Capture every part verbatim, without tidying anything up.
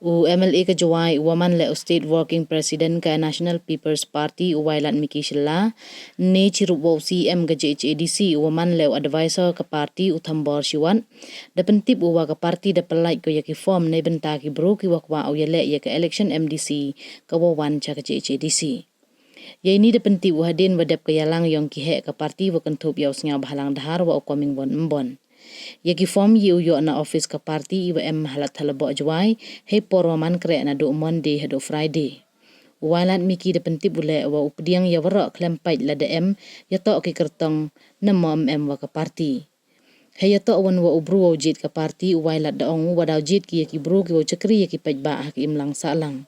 U M L A ka Jowai u wa man le u State Working President ka National People's Party u Wailadmiki Shylla, ne chirup wa u C E M ka J H A D C u wa man le u advisor ka party u Thombor Shiwat, da pyntip u wa ka party da pynlait ko ya ki form nei bynta ki bru ki wa kwah u yaleh ya ka election M D C ka wa wan cha ka J H A D C. Ya ini da pyntip u hadien wa dep ka yalang yong ki heh ka party wa kynthup ya u Sniawbhalang Dhar wa u Comingone Ymbon. Ya ki form ye u yoh na office ka party i wa em ha Ladthadlaboh Jowai, hei por wa man kreh naduh Monday haduh Friday. U Wailadmiki da pyntip u leh wa u pdiang ya waroh khlem pait lada em yatoh ki kyrtong, namo em wa ka party. Hei yatoh wan wa u bru wa u jied ka party, u Wailad da ong u wa daw jied ki ya ki bru ki wa u chakri ya ki paidbah ha ki imlang sahlang.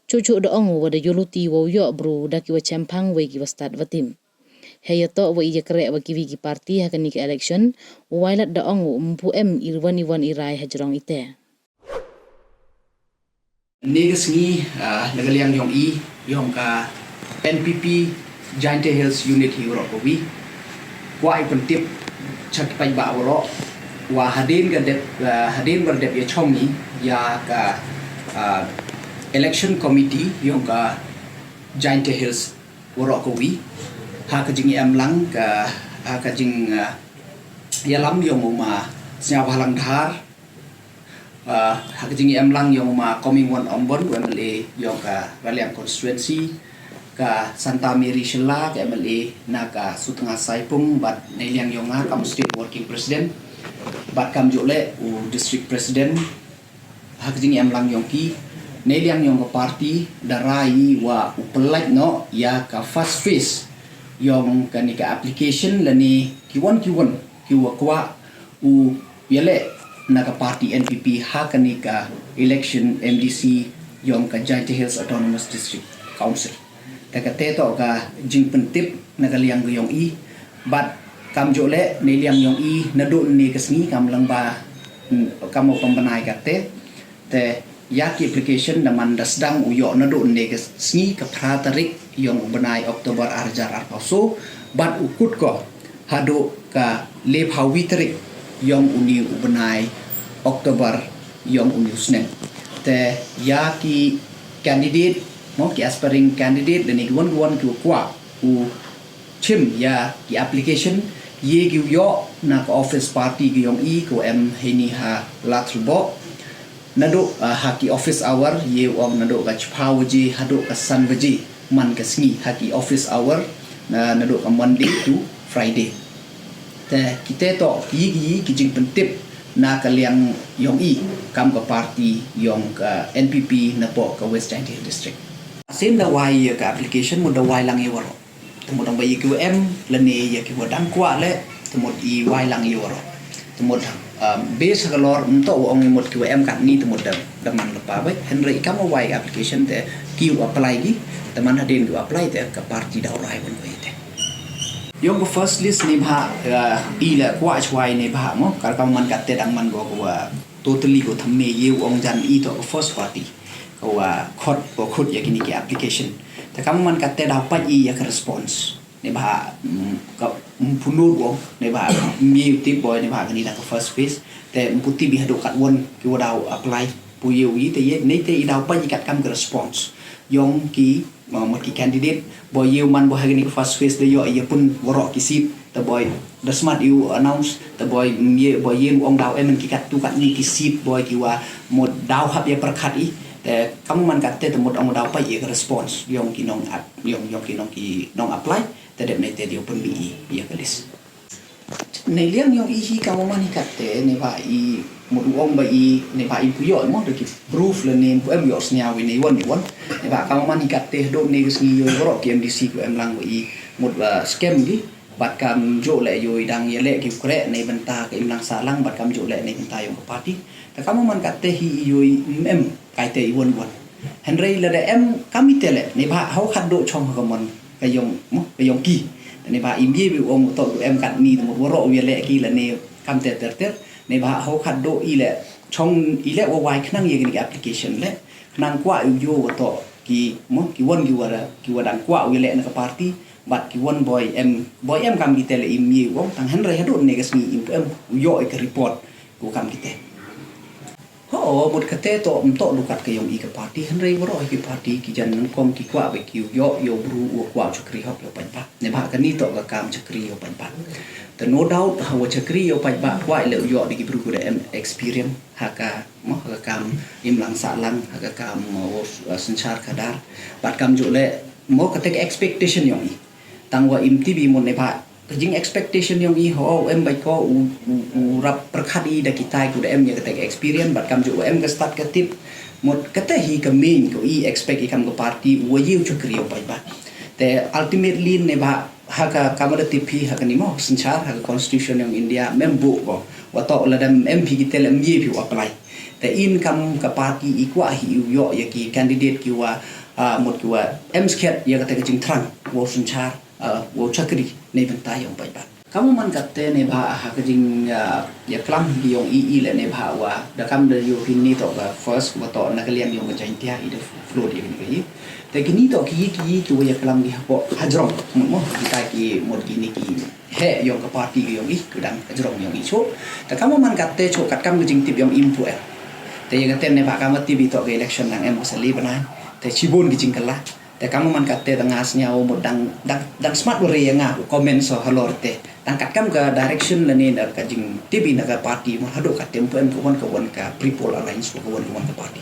Chuh chuh da ong u wa da yuluti wa u yoh bru da ki wa chemphang wei ki wa stad wa tim. Hei yatoh wa i yakreh wa ki wi ki party ha kani ka election, u Wailad da ong u ym pu em i wan i wan i rai hajrong ite. Ni ka sngi, ah, na ka liang yong i, yong ka N P P Jaintia Hills Unit hi waroh kawi. Kwah i pyntip cha ki paidbah waroh wa hadien ka dep, ah, hadien wa dep ya chong i ya ka, ah, election committee yong ka Jaintia Hills waroh kawi. Ha ka jingyalam ka, ha ka jing, ah, yalam yong u ma Sniawbhalang Dhar, ah, ha ka jingyalam yong u ma Comingone Ymbon, u M L A yong ka Raliang constituency, ka Santa Mary Shylla, ka M L A na ka Sutnga Saipung, bad nei liang yong nga kam State Working President, bad kamjooh le u District President. Ha ka jingyalam yong ki, nei liang yong ka party da rai wa u pynlait noh ya ka first phase yong kani ka application lane ki wan ki wan ki wa kwah u yaleh na ka party N P P ha kani ka election M D C yong ka Jaintia Hills Autonomous District Council. Te kate toh ka jingpyntip na ka liang ka yong i, bad kamjooh le nei liang yong i naduh ni ka sngi kam lang ba, mm, kam u pynbna i kate. Te ya ki application da man da sdang u yoh naduh ni ka sngi ka phra tarik yong u bnai October ar hajar arphaw soo, bad u kut ko haduh ka lephaw wi tarik yong uni u bnai October yong uni u snem. Te ya ki candidate, mo, ki aspiring candidate, lane ki wan ki wan ki wa kwah u chim ya ki application, ye ki u yoh na ka office party ki yong i ko em heini ha Ladthadlaboh. Naduh, ah, ha ki office hour, ye u ong naduh ka chiphaw waje haduh ka san waje man ka sngi ha ki office hour, na, naduh ka Monday to Friday. Te kite toh ki, ki, ki jingpyntip na ka liang yong i kam ka party yong ka N P P napoh ka West Jaintia District. Sien da wai ya ka application, mut da wai lang ya waroh. Te mut ong ba ya ki wa em, lane ya ki wa dang kwah le, te mut i wai lang ya waroh. Te mut, um, base ha ka lor, mynta wa ong mut ki wa em katni, te mut da, da man lypa bha. Hynrei kam wa wai application te ki wa apply ki, te man hadien ki wa apply te ka party da u rai wan ko i te. Yong ka first list ni bha, uh, i la kwah chwai ni bha mo, kar kam man kat te dang man ko ko wa totally ko thymme ye u ong jan i toh ka first party. Ka wa khot, wa khot ya kini ki application. Te kam man kat te da pait i ya ka response. Ni bha, mm, ka, mm, punu ko, ni bha, mm, ye u tip boi, ni bha kani da ka first phase. Te mputi bi haduh kat wan ki wa daw apply. Pu ye u i te ye, ni te i daw pait i kat kam ka response. Yong ki, mo, mo ki candidate, boi ye u man boi ha kani ka first phase da yoh ya pun waroh ki seat, te boi da smat i u announce, te boi, mm, ye, boi ye u ong daw em ki kat tu kat ni ki seat, boi ki wa mo daw hap ya pyrkhat i, te kam man kat te, te mut ong daw pait ya ka response, yong ki nong ap-, yong, yong ki nong ki nong apply, te dep ni te da yoh pun bi i, ya ka list. Nei liang yong i hi kam man hi kat te, ni bha i mut u ong ba i, ni bha i pu yoh mo, da ki proof le ni pu em yoh sniaw i ni wan, ni wan. Ni bha kam man hi kat te, haduh ni ka sngi yoh waroh ki M D C ko em lang ba i mut, uh, scam ki. Bad kamjooh le yoh i dang ya le ki kreh ni bynta ka imlang sahlang, bad kamjooh le ni bynta yong ka party. Te kam man kat te hi yoh i em kai te i wan wan. Hynrei lada em kam i te le, ni bha hau khat doh chong ha ka mon ka yong, mo, ka yong ki. Ni bha i mye bi ong toh du em kat ni, te mut waroh u ya le ki la ni kam te ter ter. Ni bha hau khat doh i le, chong i le wa wai khnang ya kini ki application le. Khnang kwah u yoh wa toh ki, mo, ki wan ki wa da, ki wa dang kwah u ya le na ka party. Bad ki wan boi em, boi em kam ki te le i mye u ong, tang hynrei haduh ni ka sngi i pu em u yoh i ka report ko kam ki te. Ho O, mut kate toh, ym toh du kat ka yong i ka party, hynrei waroh hi ki party, ki jan nyngkong ki kwah wa ki u yoh ya u bru u kwah u chakri hok ya u paidbah. Neibhah kani toh ka kam chakri ya u paidbah. Te no doubt, ha wa chakri ya u paidbah, kwah i leh u yoh da ki bru kiwa da em experience ha ka, mo, ha ka kam imlang sahlang, ha ka kam, uh, wa, uh, synshar khadar. Bad kamjooh leh, mo, kate ka expectation yong i. Tangwa ym tip i mut neibhah ka jing expectation yong i, ho, em bait ko u, u, u rap pyrkhat i da kitai kiwa da em ya kate ka experience, bad kamjooh wa em ka stad ka tip. Mut kate hi ka main ko i expect i kam ka party, u wa ye u chakri ya u paidbah. Te ultimately neibhah ha ka, kamwa da tip hi, ha kani, mo, synshar, ha ka constitution yong India, ym em booh ko. Wa toh lada ym em phi kite leh ym ye phi u apply. Te i kam ka party i kwah hi u yoh ya ki candidate kiwa, ah, mut kiwa em skhet ya kate ka jingthrang wow synshar, ah, wow chakri neibynta yong u paidbah. Kamwa man kate neibhah ha ka jing, ah, yaklam hi yong i, i leh neibhah wa da kam da yoh hi ni toh ka first wa toh na ka liang yong ka Jaintia i da float ya kani ka i. Te kini toh ki, ki, kiwa yaklam ki hapoh hajrong, mut, mo, kitai ki, mut, kini ki heh yong ka party ka yong i, ka dang ka jrong yong i chooh. Te kamwa man kate chooh, katkam ka jingtip yong i ym pu em. Te ya kate neibhah kamwa tip i toh ka election dang em ka sa le bnai. Te chibun ki jingkylla. Te kamwa man kate, tang nga sñiaw mut dang, dang, dang smat wa re ya nga u comment so halor te. Tang katkam ka direction lane da ka jingtip i na ka party, mut hadooh kate ym pu em ka wan, ka wan ka Free People Alliance, ka wan, ka wan ka party.